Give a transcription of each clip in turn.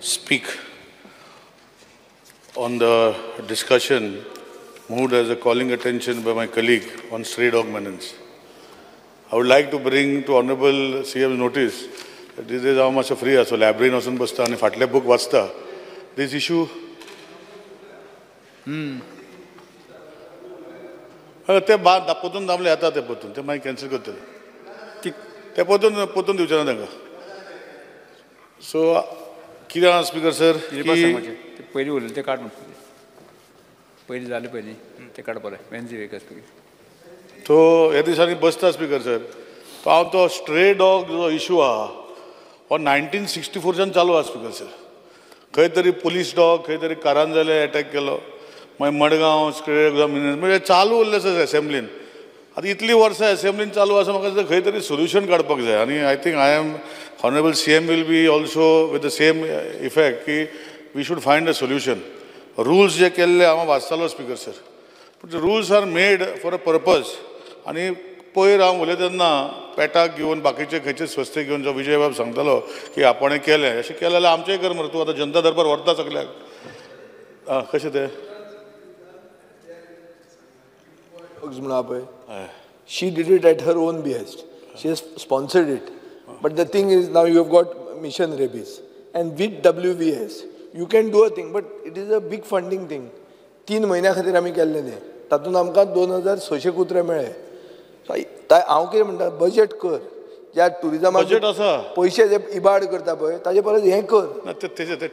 speak on the discussion moved as a calling attention by my colleague on stray dog menace. I would like to bring to Honorable CM's notice that this is how much free आसो लायब्ररीन वचून बसता आनी फाटले book वाचता. This issue ते बाद परतून दामले येता ते परतून ते मागीर कॅन्सल करतले ते परतून परतून दिवचे ना तांकां. सो कितें आसा स्पीकर सर, पयलीं उरलें तें काड, पयलीं जालें पयलीं तें काडपा जाय. तो ह्या दिसांनी बसता स्पीकर सर. तो हांव तो स्ट्रे डॉग जो इशू आहा हो 1964च्यान चालू आहा स्पीकर सर. खंय तरी पुलीस डॉग, खंय तरी कारांजाले एटॅक केलो, मागीर मडगांव स्ट्रे डॉग म्हणजे चालू उरलें आसा एसेंब्लीन. आतां इतलीं वर्सां एसेंब्लीन चालू आसा, म्हाका दिसता खंय तरी सोल्युशन काडपाक जाय. आनी I think I am honourable CM will be also with the same effect की we should find a solution. Rules जे केल्ले हांव वाचतालो स्पीकर सर, पूण rules are made for a purpose. आनी पयर हांव उलयता तेन्ना पेटाक घेवन बाकीचे खंयचे संस्थे घेवन जो विजय बाब सांगतालो की आपणें केलें, अशें केलें जाल्यार आमचेंय कर मरे तूं आतां जनता दरबार व्हरता सगल्याक. आं कशें तें पळय, she did it at her own behest, she has sponsored it. But the thing is now you have got mission rabies and with WVS you can do a thing, but it is a big funding thing. 3 म्हयन्या खातीर आमी केल्लें तें, तातूंत आमकां 2600 कुत्रे मेळ्ळे. हांव कितें म्हणटा, बजेट कर, ज्या टुरिजमाक पयशे जे इबाड करता पळय ताजे परस हें कर.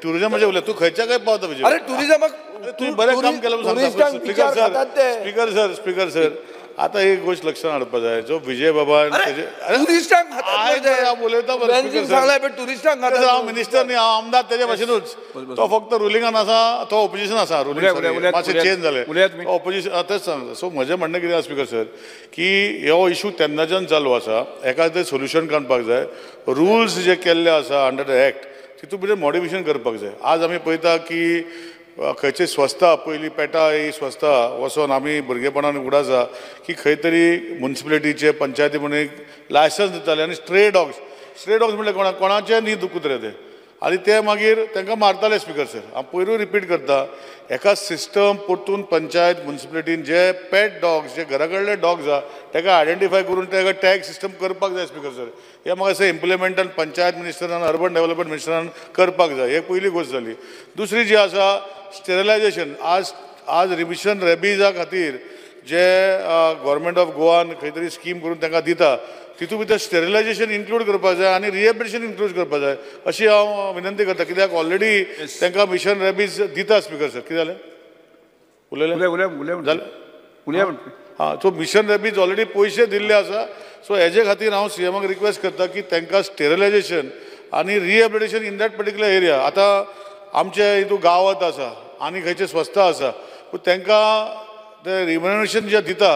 टुरिजमाचें उलय तूं खंयच्या खंय पावता. अरे टुरिजमाक तुवें बरें काम केलें म्हूण सांगता. स्पीकर सर, स्पीकर सर, आतां एक गोश्ट लक्षांत हाडपा जाय, जो विजय बाबान टुरिस्टांक हांव मिनिस्टर न्ही, हांव आमदार तेजे भाशेनूच. तो फक्त रुलिंगान आसा, तो ऑपोजिशन आसा, रुलिंग मातशें चेंज जालें ऑपोजिशन, तेंच सांगता. सो म्हजें म्हणणें कितें आसा स्पीकर सर, की हो इशू तेन्नाच्यान चालू आसा, एका ते सोल्युशन काडपाक जाय. रुल्स जे केल्ले आसा अंडर the act तितून भितर मॉडिफिकेशन करपाक जाय. आज आमी पळयता की खंयची संस्था पयलीं पेटा ही संस्था वचोन आमी भुरगेपणान उगडासा की खंय तरी मुन्सिपलिटीचे पंचायती म्हणून एक लायसन्स दिताले आनी स्ट्रे डॉग्स, स्ट्रे डॉग्स म्हणल्यार कोणा कोणाचे न्ही कुत्रे ते, आनी ते मागीर तांकां मारताले स्पीकर सर. हांव पयरूय रिपीट करता, एका सिस्टम परतून पंचायत मुन्सिपलिटीन जे पेट डॉग्स जे घरा कडले डॉग्स आहा ताका आयडेंटिफाय करून ताका टॅग सिस्टम करपाक जाय स्पीकर सर. हें म्हाका दिसता इम्प्लिमेंटान पंचायत मिनिस्टरान, अर्बन डेवलपमेंट मिनिस्टरान करपाक जाय. हे पयली गोश्ट जाली. दुसरी जी आसा स्टेरिलायजेशन. आज आज रिमिशन रेबीजा खातीर जे गव्हर्मेंट ऑफ गोवान खंय तरी स्कीम करून तांकां दिता, तितून भितर स्टेरिलायजेशन इन्क्लूड करपाक जाय आनी रिहेबिलिटेशन इन्क्लूड करपाक जाय अशी हांव विनंती करता. कित्याक ऑलरेडी तांकां मिशन रेबीज दिता स्पीकर सर. कितें जालें उलयलें जालें हां. सो मिशन रेबीज ऑलरेडी पयशे दिल्ले आसा. सो हेजे खातीर हांव सीएमाक रिक्वेस्ट करता की तांकां स्टेरिलायजेशन आनी rehabilitation in that particular area. आतां आमचे हितून गांवांत आसा आनी खंयचे संस्था आसा, पूण तांकां ते रिनोवेशन जे दिता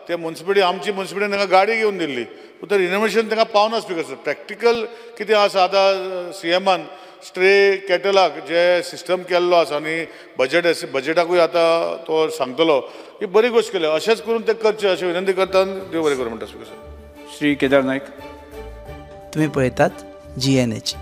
ते मुन्सिपलिटी, आमची मुन्सिपलिटीन तांकां गाडी घेवन दिल्ली, पूण ते रिनोवेशन तांकां पावना स्पीकर सर. प्रॅक्टिकल कितें आसा आतां सीएमान स्ट्रे कॅटलाक जे सिस्टम केल्लो आसा आनी बजेट बजेटाकूय आतां तो सांगतलो, ही बरी गोश्ट केल्या. अशेंच करून ते करचें अशें विनंती करता आनी देव बरें करूं म्हणटा स्पीकर सर. श्री केदार नायक. तुमी पळयतात GNH.